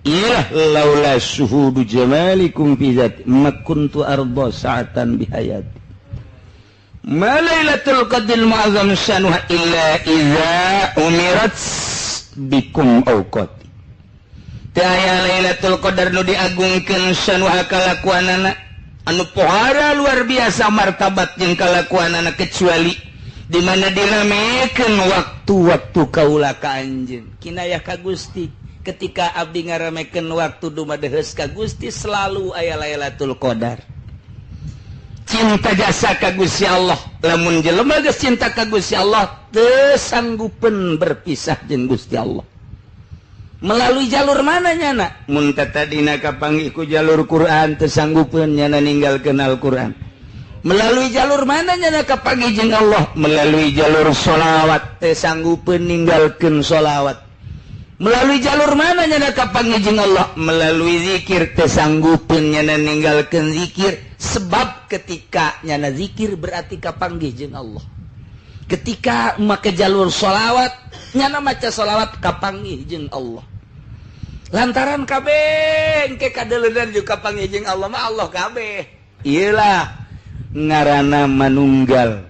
Iyalah laula syuhudu jamalikum fi zati ma kuntu arda sa'atan bihayati. Ma lailatul qadril mu'azzam syanuha illa idza umirat bikum awqati. Teu aya Lailatul Qadar nu diagungkeun syanuha kalakuanana anu pohara luar biasa martabat jeung kalakuanana kecuali di mana diramekeun waktu-waktu kaula ka anjeun. Kinayah ka Gusti ketika abdi ngaramekeun waktu dumadeheus ka Gusti selalu aya Lailatul Qadar. Cinta jasa ka Gusti Allah, lamun jelema geus cinta ka Gusti Allah teu sanggupeun berpisah jeung Gusti Allah. Melalui jalur mana nyana? Mun tadina kapanggih ku jalur Quran teu sanggupeun nyana ninggalkeun Al-Quran. Melalui jalur mana nyana kapanggih jeung Allah? Melalui jalur sholawat teu sanggupeun ninggalkeun sholawat. Melalui jalur mana nyana kapanggih jeung Allah? Melalui zikir teu sanggupeun nyana ninggalkeun zikir. Sebab ketika nyana zikir berarti kapanggih jeung Allah. Ketika make jalur sholawat nyana maca sholawat kapanggih jeung Allah. Lantaran kabeh engke kadeleunan jeung kapanggih jeung Allah mah Allah kabeh. Iyalah ngaranna manunggal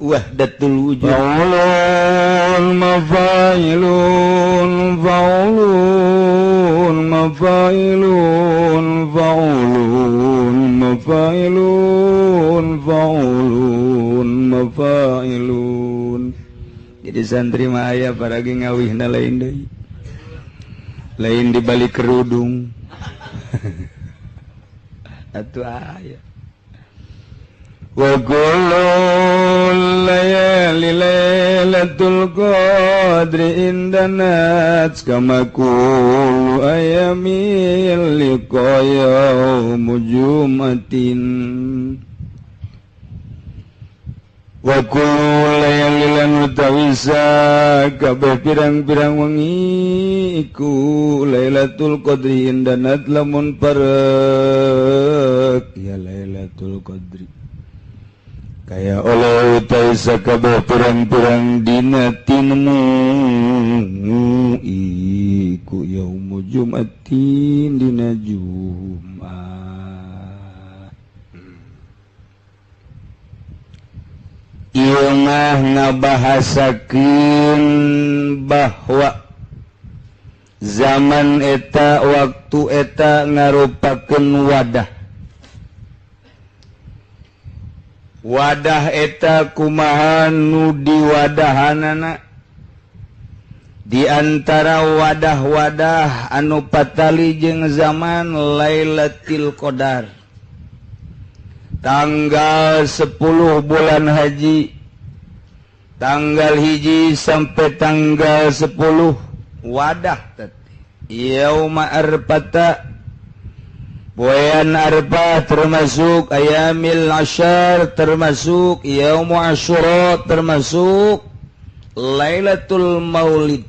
wahdatul wujud. Faulun mafailun faulun mafailun faulun mafailun faulun mafailun. Jadi santri mah aya paragi ngawihna lain deui. Lain di balik kerudung. Atuh aya. Wa kullu layali lailatul qadri indanat kama kullu ayamil liqa yaumu jumatin. Wa kullu layali lan utawisa kabeh pirang-pirang wengi iku Lailatul Qadri indanat lamun parek ya Lailatul Qadri. Kaya oleh utai sakabeh pirang-pirang dina tinemu iku yaumu jumatin dina Jumat. Ieu mah ngabahasakeun bahwa zaman eta waktu eta ngarupakeun wadah. Wadah eta kumaha nu diwadahanana di antara wadah-wadah anu patali jeung zaman Lailatul Qadar tanggal 10 bulan haji tanggal 1 sampai tanggal 10 wadah teh yauma arfata poean Arfah termasuk ayamil asyar termasuk yaumu asyura termasuk Lailatul Maulid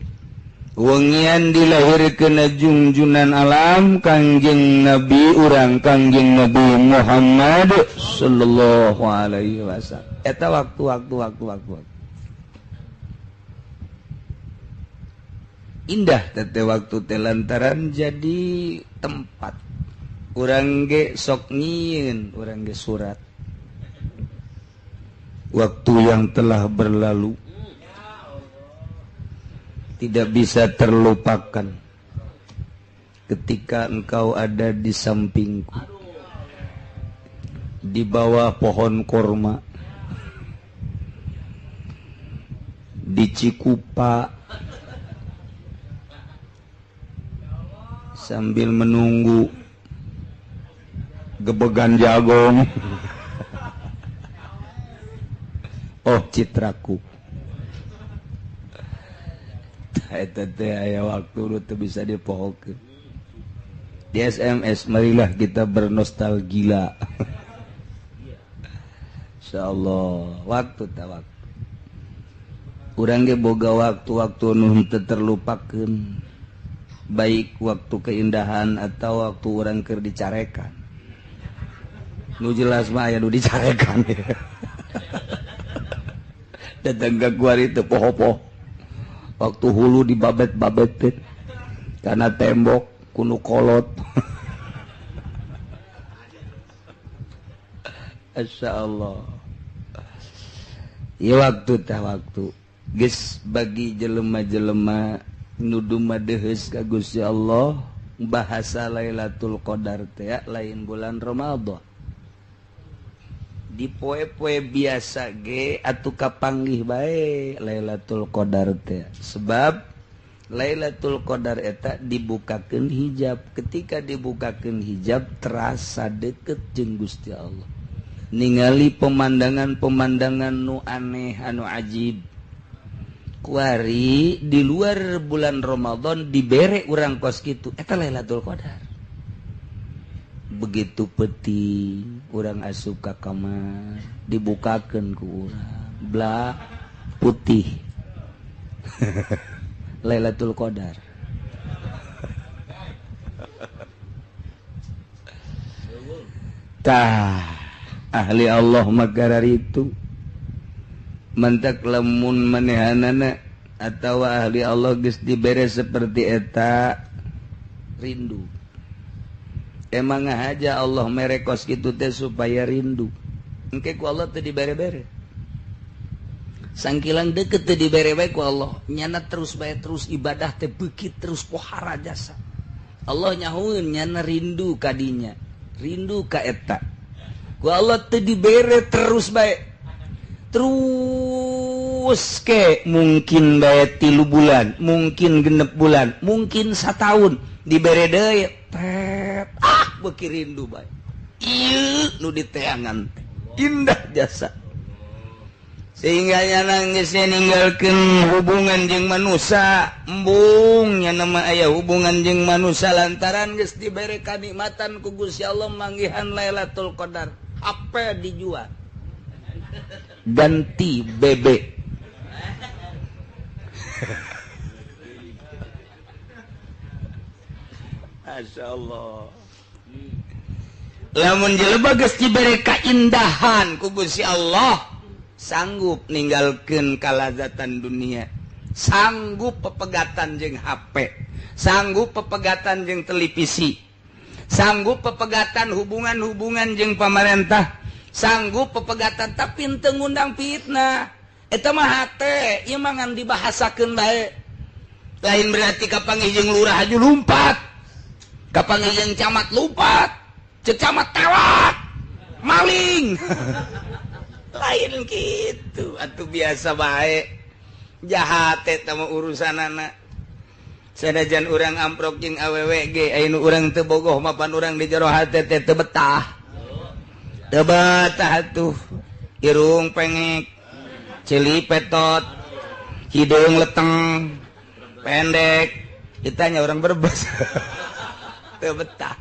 wengian dilahirkeun junjunan alam Kangjeng Nabi urang Kangjeng Nabi Muhammad sallallahu alaihi wasallam. Eta waktu indah teh waktu teh lantaran jadi tempat urang ge sok nyieun urang ge surat waktu yang telah berlalu tidak bisa terlupakan ketika engkau ada di sampingku di bawah pohon korma di Cikupa sambil menunggu gebegan jagong. Oh citraku eta teh aya waktu nu teu bisa dipohokeun. Di SMS marilah kita bernostalgia. Insyaallah waktu ta waktu. Urang ge boga waktu-waktu nu teu terlupakeun. Baik waktu keindahan atau waktu urang keur dicarekan. Nu jelas mah aya nu dicarekan. Datang ka kuari teu poho-poho. Waktu hulu dibabet-babetin. Karena tembok kunu kolot. Masya Allah. Ya waktu tah waktu. Geus bagi jelema-jelema nu dumadeheus ka Gusti Allah, bahasa Lailatul Qadar teh lain bulan Ramadan. Di poe-poe biasa ge atuh kapanggih bae Lailatul Qadar teh. Sebab Lailatul Qadar eta dibukakeun hijab. Ketika dibukakeun hijab terasa deket jeung Gusti Allah. Ningali pemandangan-pemandangan nu aneh anu ajib. Kuari di luar bulan Ramadan dibere urang kos kitu eta Lailatul Qadar. Begitu peuting urang asup ka kamar dibukakeun ku urang bla putih. Lailatul Qadar. Tah ahli Allah magarar itu mentak lemun manehanana atau ahli Allah geus dibere seperti eta rindu. Emang aja Allah mere kos kitu teh supaya rindu. Engke ku Allah teh dibere-bere. Sangkilang deket teh dibere bae ku Allah. Nyana terus bae terus ibadah teh beuki terus pohara jasa. Allah nyahueun nyana rindu ka dinya, rindu ka eta. Ku Allah teh dibere terus bae. Terus ke mungkin bae 3 bulan, mungkin 6 bulan, mungkin 1 tahun dibere deui pep ah beuki rindu bae. Ieu nu diteangan teh indah jasa. Sehingga nyana geus ninggalkeun hubungan jeung manusia, embung nyana mah aya hubungan jeung manusia lantaran geus dibere kanikmatan ku Gusti Allah manggihan Lailatul Qadar. HP dijual. Ganti bebek. Masya Allah. Lamun jelema geus dibere kaindahan ku Gusti Allah, sanggup ninggalkeun kalazatan dunia, sanggup pepegatan jeung HP, sanggup pepegatan jeung televisi, sanggup pepegatan hubungan-hubungan jeung pamarentah, sanggup pepegatan tapi teu ngundang fitnah. Eta mah hate ieu mah ngan dibahasakeun bae. Lain berarti kapanggih jeung lurah aju lumpat, kapanggih jeung camat lumpat, ceuk camat tewak, maling. Lain kitu atuh biasa bae. Jahat eta mah urusanana. Sanajan urang amprok jeung awewe ge aya nu urang teu bogoh mapan urang di jero hate teh teu betah. Teu betah atuh. Irung pengek, ceuli petot, hidung leteng, pendek. Ditanya orang Brebes. Teu betah.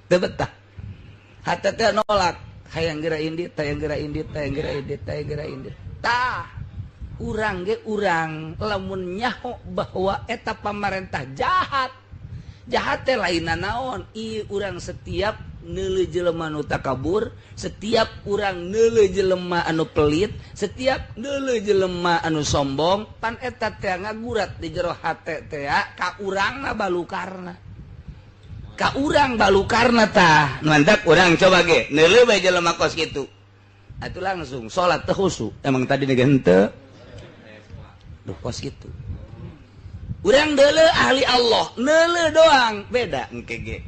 Teu betah. Hate teh nolak. Hayang geura indit, hayang geura indit, hayang geura indit, hayang geura indit. Tah, urang ge urang lamun nyaho bahwa eta pamarentah jahat. Jahat teh lain naon? Ieu urang setiap neuleuh jelema nu takabur, setiap urang neuleuh jelema anu pelit, setiap neuleuh jelema anu sombong, pan eta teh ngagurat di jero hate teh ka urangna balukarna. Ka urang balukarna tah, mantak urang coba ge neuleuh bae jelema kos kitu. Atuh langsung salat teu khusyuk. Emang tadi ge henteu. Duh kos kitu. Urang deuleuh ahli Allah, neuleuh doang beda engke ge.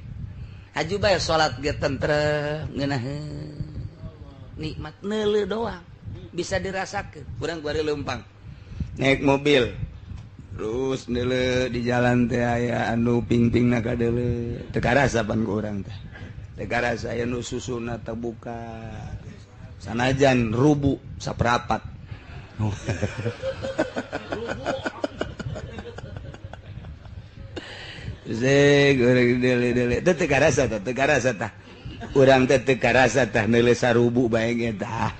Haju bae salat ge tentrem ngeunaheun. Nikmat neuleuh doang bisa dirasakeun. Urang bari leumpang naik mobil terus neuleuh di jalan teh aya anu pingpingna ka deuleuh. Teu karasa pan ku urang teh. Teu karasa aya nu susuna terbuka. Sanajan rubu saperapat. Zeg urang deuleuh-deuleuh teh teu karasa tah, teu karasa tah. Urang teh teu karasa tah neuleuh sarubu bae ge tah.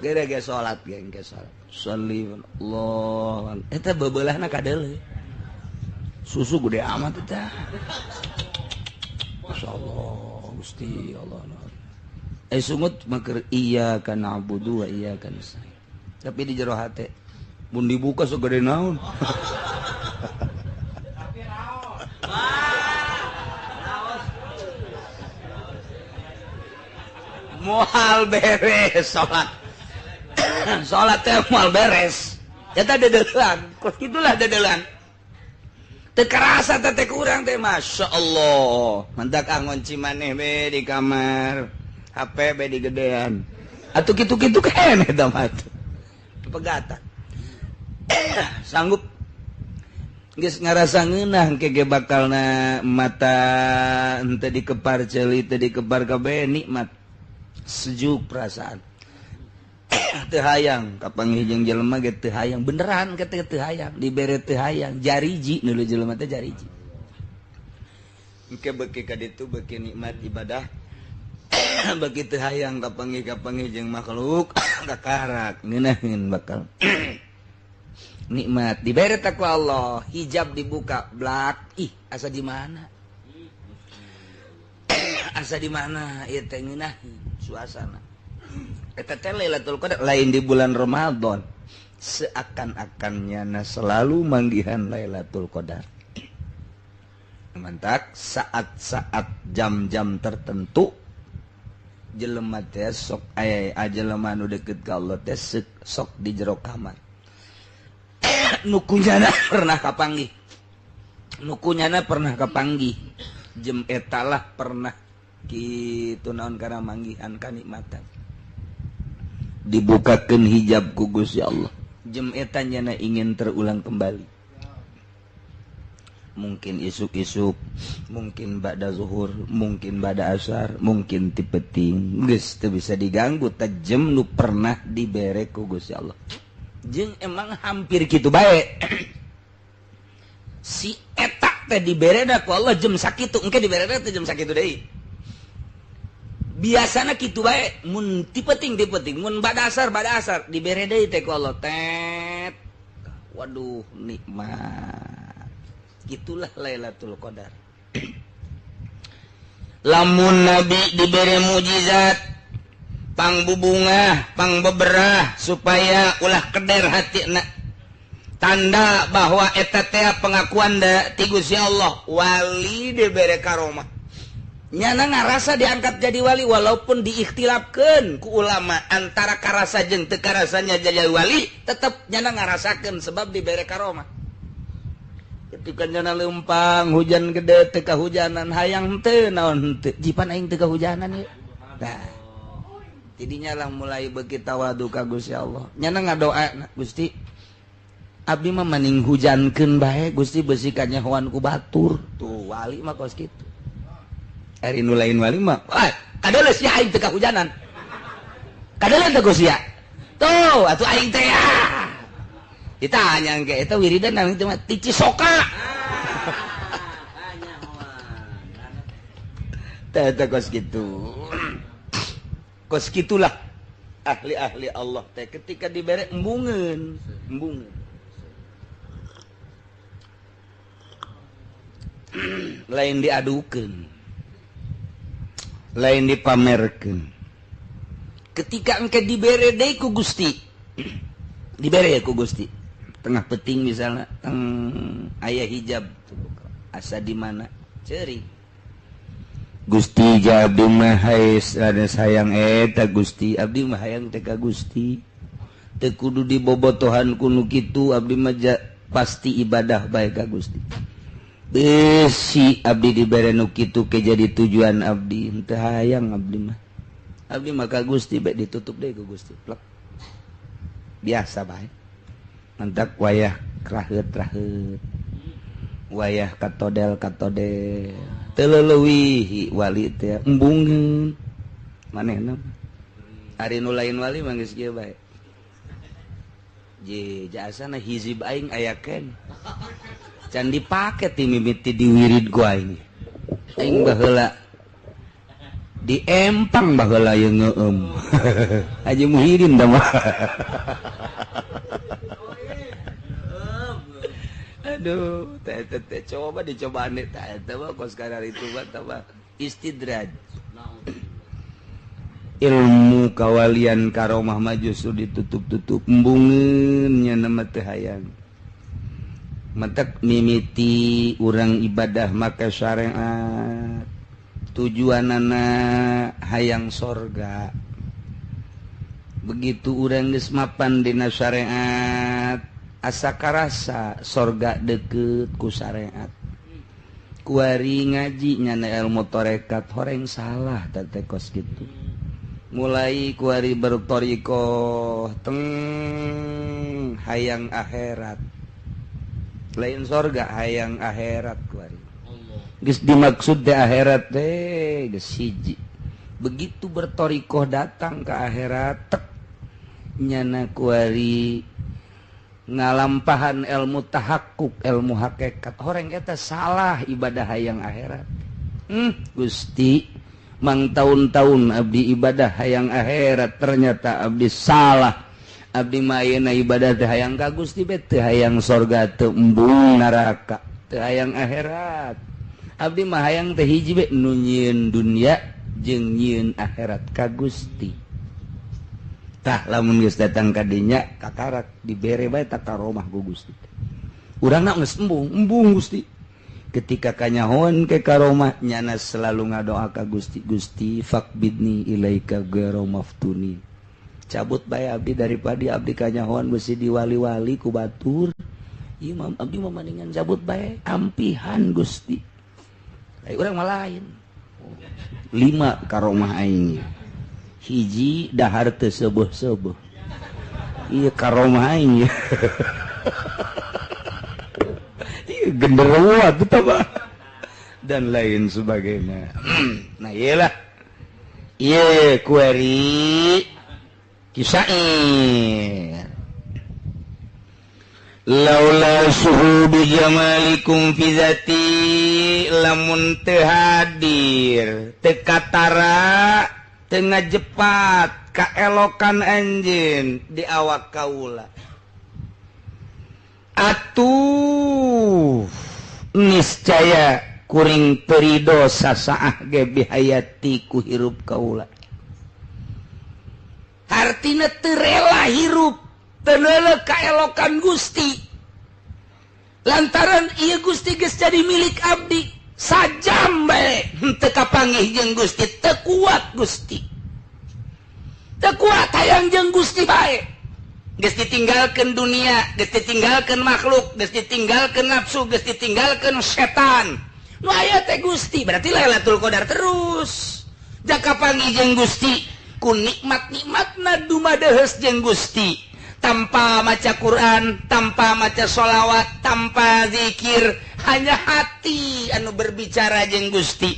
Geura ge salat ge engke salat. Sholli Allah. Eta bebeulahna ka deuleuh. Susu gede amat eta. Masyaallah, Gusti Allah. Sungut maker iyyaka na'budu wa iyyaka nasta'in. Tapi di jero hate mun dibuka segede naon. Tapi raos. Moal beres salat. Salat teh moal beres. Eta dedelan, kos kitulah dedelan. Teu karasa teh kurang teh Masya Allah. Mantak ah ngunci maneh be di kamar. HP be digedean. Atuh kitu-kitu keneh eta mah tuh. Pegatan. Sanggup geus ngarasa ngeunah engke ge bakalna mata henteu dikepar ceuli teu dikepar kabeh nikmat. Sejuk perasaan. Teu hayang kapanggih jeung jelema ge teu hayang beneran ke teu hayang dibere teu hayang jariji nu jelema teh jariji. Engke beuki ka ditu beuki nikmat ibadah. Beuki teu hayang kapanggih-kapanggih jeung makhluk kakarak ngeunaheun bakal. Nikmat dibere teh ku Allah, hijab dibuka blak ih asa di mana? Asa di mana ieu teh ngeunaheun suasana. Eta teh Lailatul Qadar lain di bulan Ramadan. Seakan-akan nyana selalu manggihan Lailatul Qadar. Mantak saat-saat jam-jam tertentu jelema teh sok aya jelema nu deket ka Allah teh sok di jero kamar. Nu kunyana pernah kapanggih. Nu kunyana pernah kapanggih. Jem etalah pernah kitu naon kana manggihan kanikmatan. Dibukakeun hijab ku Gusti Allah. Jem eta nyana ingin terulang kembali. Mungkin isuk-isuk, mungkin ba'da zuhur, mungkin ba'da asar, mungkin ti peuting. Geus teu bisa diganggu teh jem nu pernah dibere ku Gusti Allah. Jeung emang hampir kitu bae. Si eta teh diberena ku Allah jem sakitu, engke diberena teh jem sakitu deui. Biasana kitu bae mun ti peuting mun ba'da asar dibere deui teh ku Allah tet. Waduh nikmat. Itulah Lailatul Qadar. Lamun nabi dibere mujizat pangbubungah, pangbeberah supaya ulah keder hati na. Tanda bahwa eta teh pengakuan da ti Gusti Allah, wali dibere karomah. Nyana ngarasa diangkat jadi wali walaupun diikhtilafkeun ku ulama antara karasa jeung teu karasanya jadi wali, tetep nyana ngarasakeun sebab dibere karomah. Ketika nyana leumpang hujan gede teu kahujanan hayang henteu naon henteu jipan aing teu kahujanan ieu. Nah, jadinya lah mulai beuki tawadu ka Gusti Allah. Nyana ngadoa, Gusti abdi mah maning hujankeun bae Gusti beusi kanyahoan ku batur. Tuh wali mah kos kitu. Ari nu lain wali mah, wah kadeuleuh sia aing teu kahujanan. Kadeuleuh teh Gusti ya. Tuh atuh aing teh ya. Ditanya engke eta wiridan nang teh mah ti Cisoka. Teh eta kos kitu. Kos kitulah ahli-ahli Allah teh ketika dibere embungeun, embungeun. Lain diadukeun. Lain dipamerkeun. Ketika engke dibere deui ku Gusti. Dibere ku Gusti. Tengah peting misalnya, teng aya hijab asa di mana? Ceurik. Gusti abdi mah ada sayang eta Gusti abdi mah hayang teh ka Gusti teu kudu dibobotohan ku nu kitu abdi mah pasti ibadah bae ka Gusti besi abdi dibere nu kitu ke jadi tujuan abdi henteu hayang abdi mah ka Gusti bae ditutup deui ku Gusti plek biasa bae mantak wayah kraheut-kraheut wayah katodel-katodel teu leuwih wali teh embungeun manehna ari nu lain wali mah geus kieu bae je jasana hizib aing aya ken can dipake ti mimiti diwirid ku aing aing baheula diempang baheula ye ngeueum Haji Muhyiddin da mah. Aduh, teh teh coba dicobaan teh teh mah kos kadar itu mah tah istidraj. Ilmu kawalian karomah mah justru ditutup-tutup embungeun nya nama teh hayang. Mentek mimiti urang ibadah maka syariat tujuanana hayang sorga. Begitu urang geus mapan dina syariat asa karasa sorga deket ku syariat. Kuari ngaji nyana ilmu tarekat horeng salah teh kos kitu. Mulai kuari bertorikoh teng hayang akhirat. Lain sorga hayang akhirat kuari. Geus dimaksud teh akhirat teh geus hiji. Begitu bertorikoh datang ke akhirat tek nyana kuari ngalampahan ilmu tahakkuk ilmu hakikat horeng eta salah ibadah hayang akhirat. Gusti mang taun-taun abdi ibadah hayang akhirat ternyata abdi salah. Abdi mah ayeuna ibadah teh hayang ka Gusti be teu hayang sorga teu embung neraka teu hayang akhirat. Abdi mah hayang teh hiji be nu nyieun dunya jeung nyieun akhirat ka Gusti. Tah lamun geus datang ka dinya kakarak dibere bae tak karomah ku Gusti. Urangna geus embung, embung Gusti. Ketika kanyahoan ke karomah nyana selalu ngadoa ka Gusti, Gusti faqbidni ilaika ghairu maftuni. Cabut bae abdi daripada abdi kanyahoan besi diwali-wali ku batur. Ieu mah abdi mah maningan cabut bae ampihan Gusti. Ai urang mah lain. 5 karomah aing. Hiji dahar teu seueuh-seueuh. Ieu karomah aing. Ieu genderuwo atuh tah dan lain sebagainya. Nah iyalah. Ieu kuari kisair. Laula suhubi jamalikum fi zati lamun teu hadir teu katara teu ngajepat kaelokan anjeun di awak kaula. Atuh niscaya kuring teu rido sasaah ge bihayati ku hirup kaula. Artina teu rela hirup teu neuleuh kaelokan Gusti. Lantaran ieu Gusti geus jadi milik abdi sajam bae henteu kapanggih jeung Gusti teu kuat Gusti. Teu kuat hayang jeung Gusti bae. Geus ditinggalkeun dunia, geus ditinggalkeun makhluk, geus ditinggalkeun nafsu, geus ditinggalkeun setan. Nu aya teh Gusti, berarti Lailatul Qadar terus. Jaka panggih jeung Gusti ku nikmat-nikmatna dumadeheus jeung Gusti. Tanpa maca Quran, tanpa maca sholawat, tanpa zikir, hanya hati anu berbicara jeung Gusti.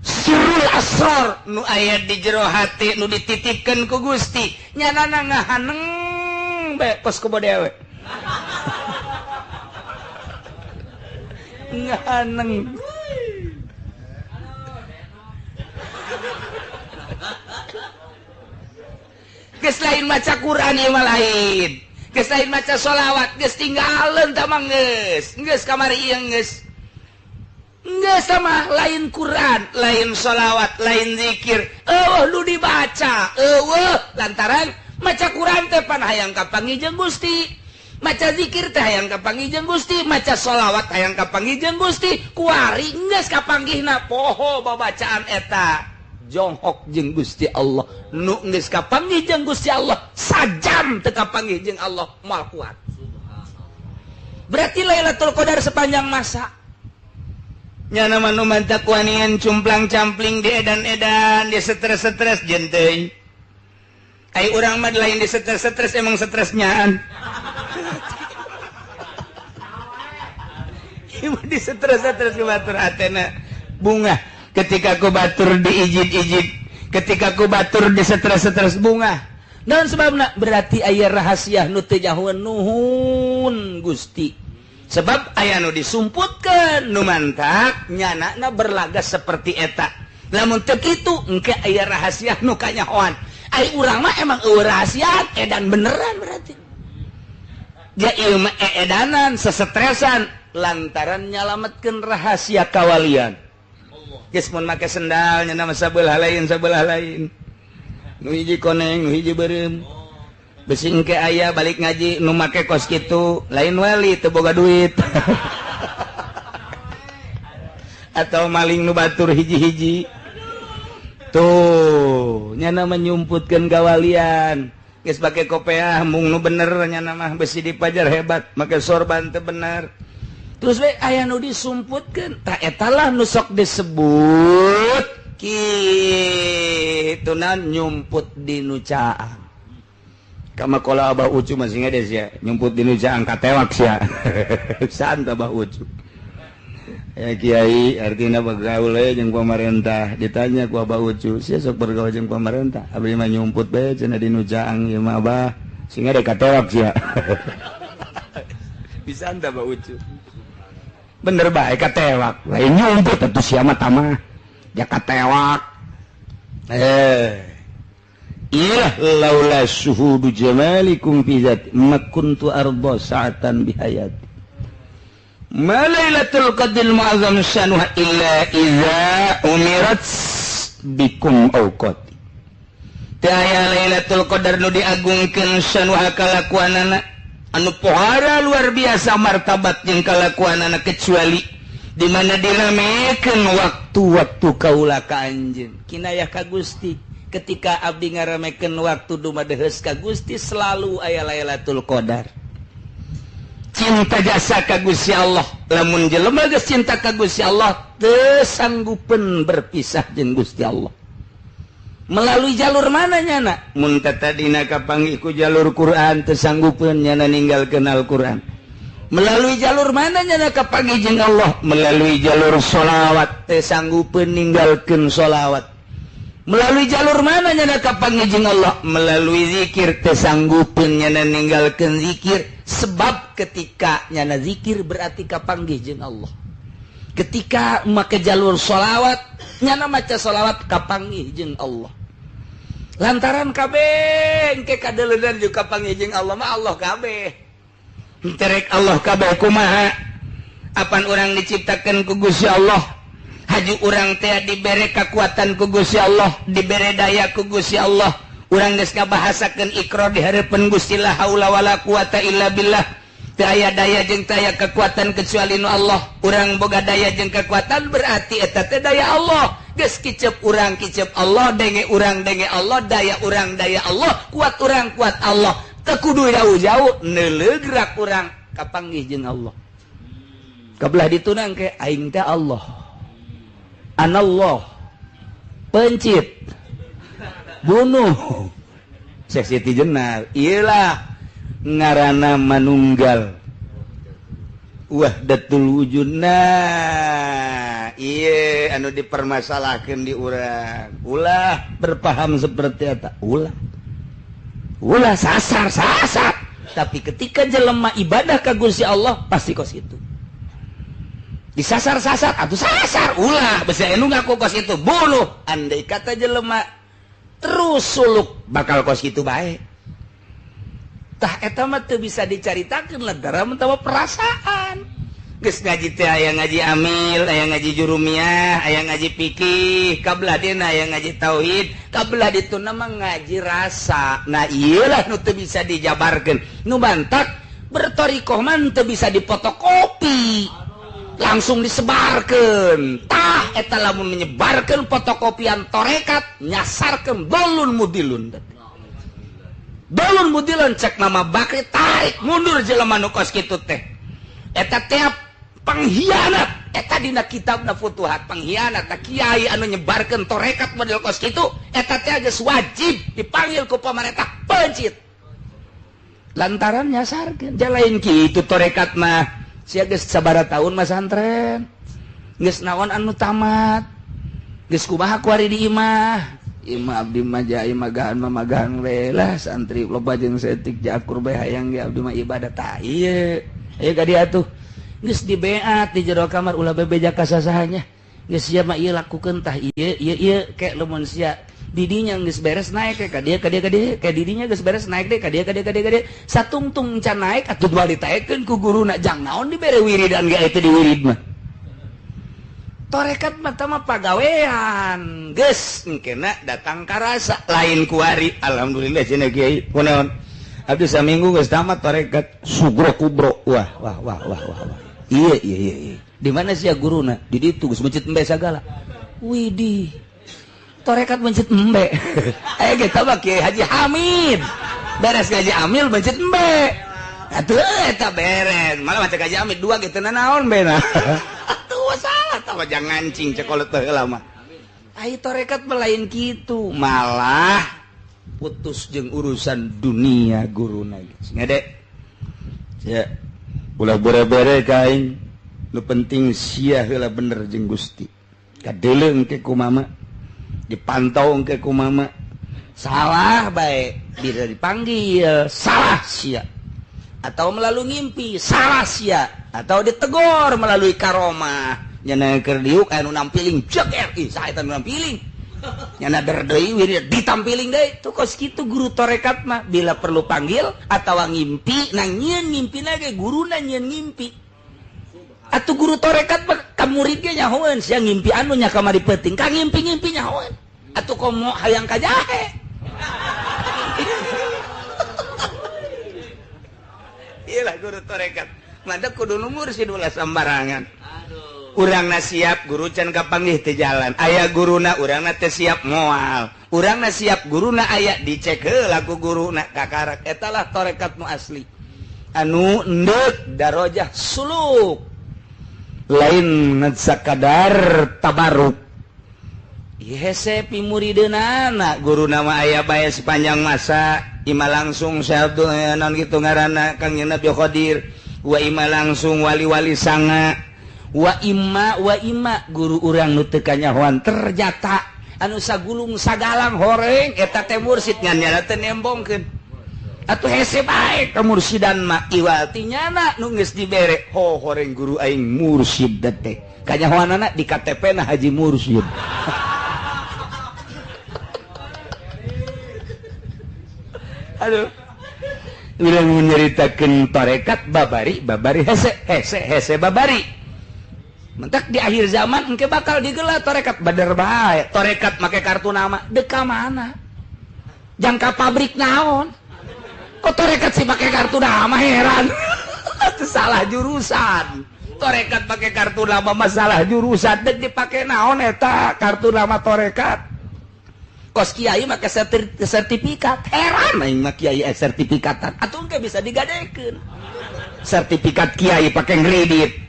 Sirul asror nu aya di jero hati nu dititipkeun ku Gusti, nyanana ngahaneng bae kos ku dewe. Ngahaneng. Geus lain maca Quran ieu mah lain. Geus lain maca sholawat, geus tinggaleun tah mah geus. Geus kamari ieu geus. Geus mah lain Quran, lain sholawat, lain zikir. Eueuh nu dibaca, eueuh lantaran maca Quran teh pan hayang kapanggih jeung Gusti. Maca zikir teh hayang kapanggih jeung Gusti, maca sholawat hayang kapanggih jeung Gusti. Kuari geus kapanggihna poho babacaan eta. Jonghok jeung Gusti Allah nu geus kapanggih jeung Gusti Allah sajam teu kapanggih jeung Allah moal kuat. Berarti Lailatul Qadar sepanjang masa. Nyana mah nu mantak wanian cumplang-campling di edan-edan, di stres-stres jeung teuing. Ai urang mah lain di stres-stres emang stresnyaan. Ieu di stres-stres ku batur hatena bunga. Ketika ku batur diijid-ijid, ketika ku batur di stres-stres bunga. Naon sebabna? Berarti aya rahasia nu teu nyahoeun nuhun Gusti. Sebab aya nu disumputkeun nu mantak nyanana berlaga seperti eta. Lamun teu kitu engke aya rahasia nu kanyahoan. Ai urang mah emang eueuh rahasia edan beneran berarti. Ja ieu mah eedanan sesetresan lantaran nyalametkeun rahasia kawalian. Geus mun make sendal nya nama sabelah lain nu hiji koneng nu hiji beureum. Besi engke aya balik ngaji nu make kos kitu, lain wali teu boga duit. Atau maling nu batur hiji-hiji. Tuh, nyana menyumputkeun kawalian. Geus pake kopeah mung nu bener nyana mah besi dipajar hebat, make sorban teu bener. Terus we aya nu disumputkeun, tah eta lah nu sok disebut kitu na nyumput di nu caang. Kama kola Abah Ucu masih ngades ya, nyumput di nu caang katewak sia. Saan Abah Ucu. Ya kiai artinya bergaul jeung pemerintah, ditanya ku Abah Ucu, sia sok bergaul jeung pemerintah, abdi mah nyumput bae cenah di nu caang ieu mah Abah, sehingga ada katewak sia. Bisa anda Abah Ucu. Bener bae katewak, lain nyumput atuh sia mah tamah. Ya katewak. Ilah laula syuhudu jamalikum fi zat ma kuntu arda sa'atan bihayati. Ma lailatul qadril mu'azzam syanuha illa idza umirat bikum awqati. Teu aya Lailatul Qadar nu diagungkeun syanuha kalakuanana anu pohara luar biasa martabat jeung kalakuanana kecuali di mana diramekeun waktu-waktu kaula ka anjeun. Kinayah ka Gusti ketika abdi ngaramekeun waktu dumadeheus ka Gusti selalu aya Lailatul Qadar. Cinta jasa ka Gusti Allah, lamun jelema geus cinta ka Gusti Allah teu sanggupeun berpisah jeung Gusti Allah. Melalui jalur mana nyana? Mun tadina kapanggih ku jalur Quran teu sanggupeun nyana ninggalkeun Al-Quran. Melalui jalur mana nyana kapanggih jeung Allah? Melalui jalur sholawat teu sanggupeun ninggalkeun sholawat. Melalui jalur mana nyana kapanggih jeung Allah? Melalui zikir teu sanggupeun nyana ninggalkeun zikir. Sebab ketika nyana zikir berarti kapanggih jeung Allah. Ketika make jalur sholawat, nyana maca sholawat kapanggih jeung Allah. Lantaran kabeh engke kadeleunan jeung kapanggih jeung Allah mah Allah kabeh. Terek Allah kabeh kumaha? Apan urang diciptakeun ku Gusti Allah? Haju urang teh dibere kekuatan ku Gusti Allah, dibere daya ku Gusti Allah. Urang geus ngabahasakeun ikrar di hareupeun Gusti la haula wala quwata illa billah. Teu aya daya jeung teu aya kekuatan kecuali nu Allah. Urang boga daya jeung kekuatan berarti eta teh daya Allah. Geus kicep urang kicep Allah, denge urang denge Allah, daya urang daya Allah, kuat urang kuat Allah. Teu kudu jauh-jauh neuleugrak urang kapanggih jeung Allah. Kabelah ditunang ke aing teh Allah. Anallah. Pencit. Bunuh. Syekh Siti Jenar. Iyalah ngarana manunggal wahdatul wujud. Nah, ieu anu dipermasalahkeun di urang. Ulah berpaham seperti eta. Ulah. Ulah sasar sasar. Tapi ketika jelema ibadah ka Gusti Allah pasti kos itu. Disasar-sasar atuh sasar ulah besi anu ngaku kos itu bunuh. Andai kata jelema terus suluk bakal kos kitu bae. Tah eta mah teu bisa dicaritakeun lantaran mah perasaan. Geus ngaji teh aya ngaji amil, aya ngaji jurumiyah, aya ngaji fikih, kabelah dina aya ngaji tauhid, kabelah dituna mah ngaji rasa. Nah ieu lah nu teu bisa dijabarkeun. Nu bantak bertorikoh mah teu bisa dipotokopi. Langsung disebarkeun. Tah eta lamun menyebarkeun fotokopian torekat nyasarkeun dolun mudilun. Dolun mudilun cek Mama Bakri tarik mundur jelema nu kos kitu teh. Eta teh pengkhianat. Eta dina kitabna Futuhat pengkhianat. Ta kiai anu nyebarkeun torekat model kos kitu eta teh geus wajib dipanggil ku pamarentah pencit. Lantaran nyasarkeun. Jalain kitu torekat mah. Sia geus sabaraha tahun masantren. Geus naon anu tamat. Geus kumaha kuari di imah. Imah abdi mah ja imah magahan mah magahan we lah santri loba jeung setik jakur bae hayang ge abdi mah ibadah tah ieu. Ayo ka dieu atuh. Geus dibeat di jero kamar ulah bebeja ka sasahanya. Geus sia mah ieu lakukeun tah ieu ieu ieu ke lamun sia didinya geus beres naik ka dieu ka dieu ka dieu ka didinya geus beres naik deui ka dieu ka dieu ka dieu ka dieu satungtung can naik atuh dua ditaekeun ku guruna jang naon dibere wiridan ge eta diwirid mah. Torekat mah tah mah pagawean geus engkena datang karasa lain kuari. Alhamdulillah cenah kiai kunaon Abdi saminggu geus tamat tarekat sugro kubro. Wah wah wah wah wah. Iya iya iya. Di mana sih ya guruna? Di ditu geus mencit embe sagala. Widih. Tarekat mencit embe. Aya ge mah Kiai Haji Hamid. Beres ngaji amil mencit embe. Atuh eta beres. Malah maca Haji Hamid dua ge teu nanaon bena. Atuh salah tah mah jangan ngancing cekolot teh heula mah. Ai tarekat mah lain kitu, malah putus jeung urusan dunia guruna geus. Ngade. Sia ulah bere-bere ka aing. Nu penting sia heula bener jeung Gusti. Kadeuleu engke ku mama. Dipantau engke ku mama. Salah bae bila dipanggil salah sia. Atau melalui ngimpi salah sia, atau ditegor melalui karomah. Nyana keur diuk anu nampiling jeger ih saha eta nu nampiling. Nyana der deui wirid ditampiling deui. Tuh kos kitu guru tarekat mah bila perlu panggil atawa ngimpi nang nyieun ngimpina ge guruna nyieun ngimpi. Atuh guru tarekat mah ka murid ge nyahoeun sia ngimpi anu nya kamari peuting ka ngimpi-ngimpi nyahoeun. Atuh komo hayang ka jahe. Iyalah guru tarekat. Mada kudu nu mursid ulah sambarangan. Urangna siap guru can kapanggih teu jalan. Aya guruna urangna teu siap moal. Urangna siap guruna aya dicek heula ku guruna kakarak. Eta lah tarekat nu asli. Anu endek darajah suluk. Lain ngan sakadar tabaruk. Hese pimurideunana guruna mah aya bae sepanjang masa. Ima langsung Syekh Abdul naon kitu ngaranna Kang Nabi Khadir. Wa ima langsung wali-wali sanga. Wa ima guru urang nu teu kanyahoan terjata anu sagulung sagalang horeng eta teh mursid ngan nyana teu nembongkeun. Atuh hese bae ka mursidan mah iwal ti nyana nu geus dibere ho horeng guru aing mursid teh. Kanyahoanana di KTP na Haji Mursid. Aduh. Urang nyaritakeun tarekat babari babari hese hese hese babari. Mentak di akhir zaman engke bakal digelar tarekat bener bae. Tarekat make kartu nama deka mana? Jangka pabrik naon? Kok tarekat sih make kartu nama heran. Itu salah jurusan. Tarekat make kartu nama masalah jurusan dek dipake naon eta kartu nama tarekat. Kos kiai make sertifikat heran aing mah kiai sertifikatan. Atuh engke bisa digadekeun. Sertifikat kiai pake kredit.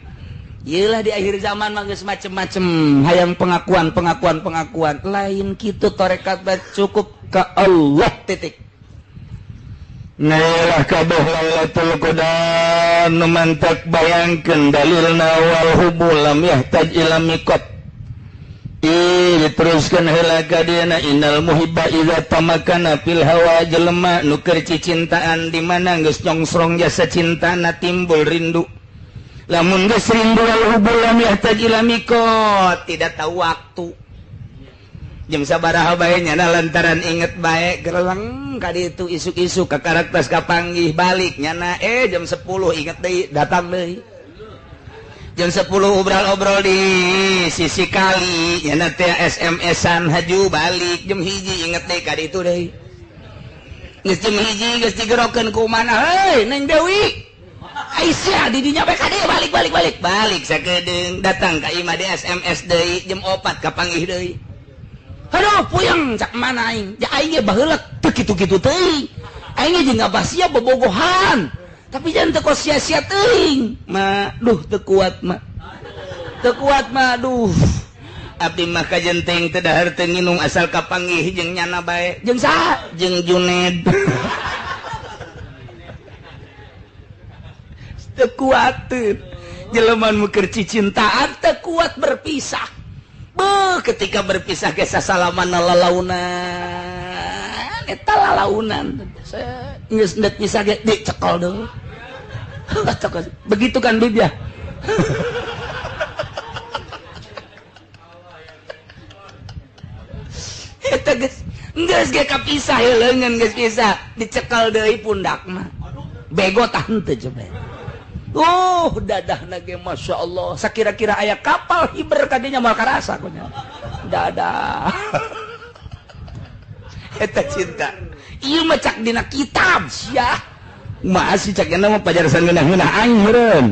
Yelah di akhir zaman mah geus macem-macem hayang pengakuan pengakuan pengakuan lain kitu tarekat cukup ka Allah titik. Nailah kabeh Lailatul Qadar nu mantak bayangkeun dalilna wal hubu lam yahtaj ila miqat. Diteruskan heula ka dieuna innal muhibba idza tamakana fil hawa jelema nu keur cicintaan di mana geus nyongsrong jasa cintana timbul rindu. Lamun geus rindu wal hubu lam yahtaj ila miqat, tidak tahu waktu. Jam sabaraha bae nyana lantaran inget bae gereleng ka ditu isuk-isuk ka karakter kapanggih balik nyana jam 10 inget deui datang deui. Jam 10 obrol-obrol di sisi kali nyana teh SMS-an haju balik jam 1 inget deui ka ditu deui. Geus jam 1 geus digerokeun ku mana heuy Neng Dewi. Aisyah di dinya bae ka dieu balik balik balik balik sakedeung datang ka imah di SMS deui jam 4 kapanggih deui. Aduh puyeng cak mana aing ja aing ge baheula teu kitu-kitu teuing aing ge jeung ngabasia bobogohan tapi jangan teu kos sia-sia teuing ma duh teu kuat ma teu kuat ma duh abdi mah kajenteng teu dahar teu nginum asal kapanggih jeung nyana bae jeung saha jeung Juned teu kuat jelema nu keur cicintaan teu kuat berpisah. Beuh, ketika berpisah ge sasalaman lalaunan eta lalaunan geus endek pisah ge dicekal deui. Begitu kan Bib ya. Eta geus geus ge kapisah leungeun geus pisah dicekal deui pundak mah. Bego tah henteu coba. Dadahna ge Masya Allah sakira-kira aya kapal hiber kadinya moal karasa kunya dadah. Eta cinta. Ieu mah cak dina kitab sia. Masih cak nya mah pajarsan ngeunah-ngeunah aing meureun.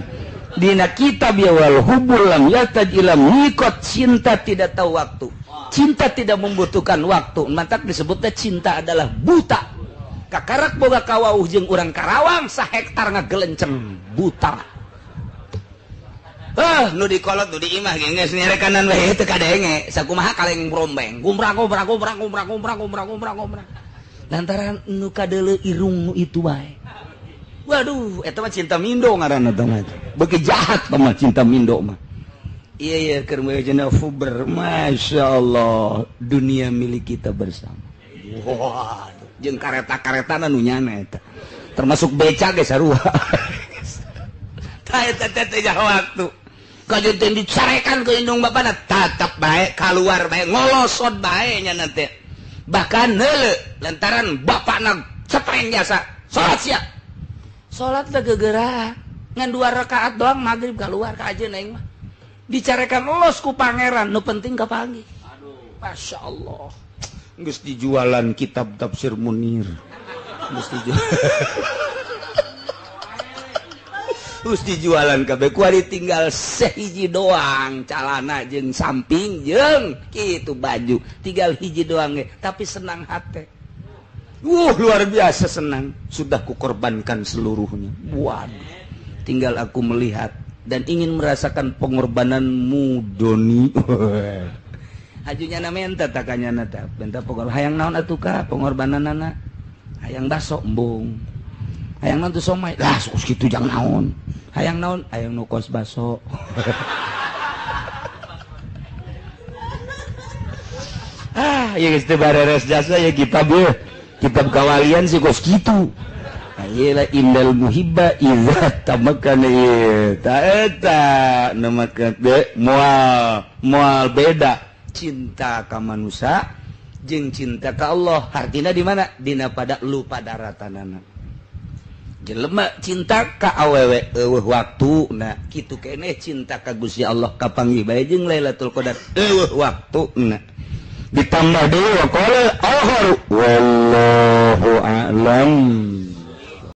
Dina kitab ya wal hubbul lam yataj ila miqat, cinta tidak tahu waktu. Cinta tidak membutuhkan waktu. Mantak disebutnya cinta adalah buta. Kakarak boga kawauh jeung urang Karawang sahektar ngagelenceng buta. Nu dikolot nu diimah geus nyerekanan we teu kadenge. Sakumaha kaleng brombeng. Gumrang gumrang gumrang gumrang gumrang gumrang gumrang gumrang. Lantaran nu kadeuleu irung nu itu bae. Waduh, eta mah cinta mindo ngaranna teh mah. Beuki jahat mah cinta mindo mah. Iya iya keur meujeuhna fuber, masyaallah, dunia milik kita bersama. Waduh, jeung kareta-karetana nu nyana eta. Termasuk beca ge sarua. Tah eta teh waktu. Kajeun dicarekan ke indung bapana tatap bae keluar bae ngolosot bae nya nanti. Bahkan heuleu lantaran bapakna cepreng jasa salat sia. Salat teh gegeura ngan 2 rakaat doang magrib keluar ka ajeun aing mah. Dicarekan los ku pangeran nu penting kapanggih. Aduh, masyaallah. Geus dijualan kitab tafsir Munir. Geus dijual. Terus dijualan kabeh kuari tinggal sehiji doang calana jeung samping jeung kitu baju tinggal hiji doang ge tapi senang hate. Luar biasa senang, sudah kukorbankan seluruhnya. Waduh, tinggal aku melihat dan ingin merasakan pengorbananmu Doni. Hajunya na menta takanya na ta benta pengor hayang naon atuh ka pengorbananana hayang baso embung. Hayang naon tuh somai lah sok kitu jang naon. Hayang naon hayang nu kos baso. Ah, ya geus teu bareres jasa ya kitab ye. Kitab kawalian sih kos kitu. Ayelah indal muhibba idza tamakkana ta eta nu make moal moal beda cinta ka manusia jeung cinta ka Allah. Artina di mana? Dina pada lupa daratanana. Jelema cinta ka awewe eueuh waktuna kitu keneh cinta ka Gusti Allah kapanggih bae jeung Lailatul Qadar eueuh waktuna ditambah deui wa qala akhar wallahu a'lam.